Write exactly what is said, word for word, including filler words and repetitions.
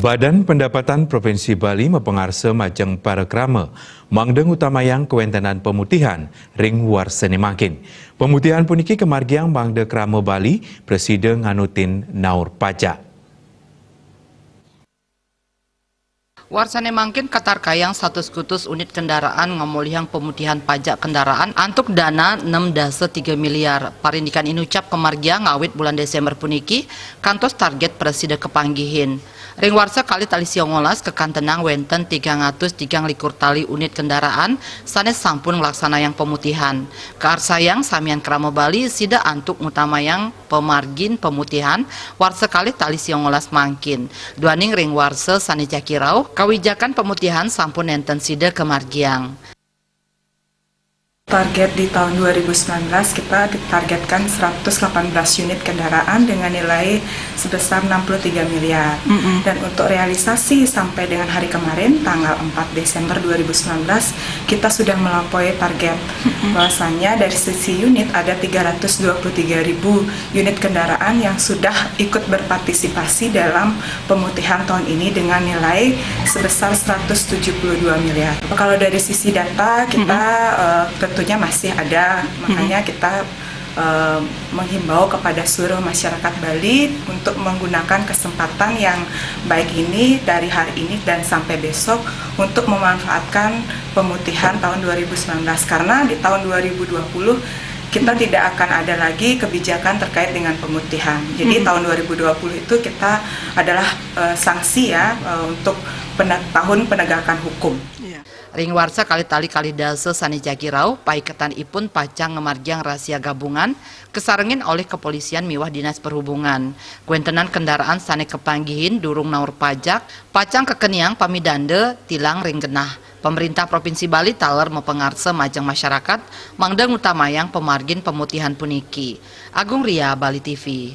Badan Pendapatan Provinsi Bali mapangarsa majeng para krama mangda ngutamayang kawéntenan pemutihan ring warsané mangkin. Pemutihan puniki kamargiang mangda krama Bali prasida nganutin naur pajak. Warsané mangkin katarkayang satus kutus unit kendaraan ngamolihang pemutihan pajak kendaraan antuk dana nem dasa tiga miliar. Parindikan inucap kamargiang ngawit bulan Désémber puniki kantos target prasida kapanggihin. Ring warsa kalih tali sia ngolas kakantenang wénten tigang atus tigang likur tali unit kendaraan sané sampun nglaksanayang pemutihan. Kaarsayang samian krama Bali sida antuk ngutamayang pamargin pemutihan warsa kalih tali sia ngolas mangkin. Duaning ring warsa sané jagi rauh, kawijakan pemutihan sampun nénten sida kamargiang. Target di tahun dua ribu sembilan belas kita ditargetkan seratus delapan belas unit kendaraan dengan nilai sebesar enam puluh tiga miliar. Mm-mm. Dan untuk realisasi sampai dengan hari kemarin, tanggal empat Desember dua ribu sembilan belas, kita sudah melampaui target. Mm-mm. Bahwasanya dari sisi unit ada tiga ratus dua puluh tiga ribu unit kendaraan yang sudah ikut berpartisipasi dalam pemutihan tahun ini dengan nilai sebesar seratus tujuh puluh dua miliar. Kalau dari sisi data, kita, Mm-mm. eh, tentunya masih ada, Mm-mm. Makanya kita, eh, menghimbau kepada seluruh masyarakat Bali untuk menggunakan kesempatan yang baik ini dari hari ini dan sampai besok untuk memanfaatkan pemutihan tahun dua ribu sembilan belas, karena di tahun dua ribu dua puluh kita tidak akan ada lagi kebijakan terkait dengan pemutihan. Jadi, Mm-mm. tahun dua ribu dua puluh itu kita adalah, eh, sanksi, ya, eh, untuk pene-, tahun penegakan hukum. Iya. Ring warsa kalih tali kalih dasa sané jagi rauh, paiketanipun pacang ngamargiang rahasia gabungan kasarengin olih kepolisian miwah Dinas Perhubungan. Kawéntenan kendaraan sané kapanggihin durung naur pajak pacang kakeniang pamidanda tilang ring genah. Pamréntah Provinsi Bali taler mapangarsa majeng masyarakat mangda ngutamayang pamargin pemutihan puniki. Agung Ria, Bali T V.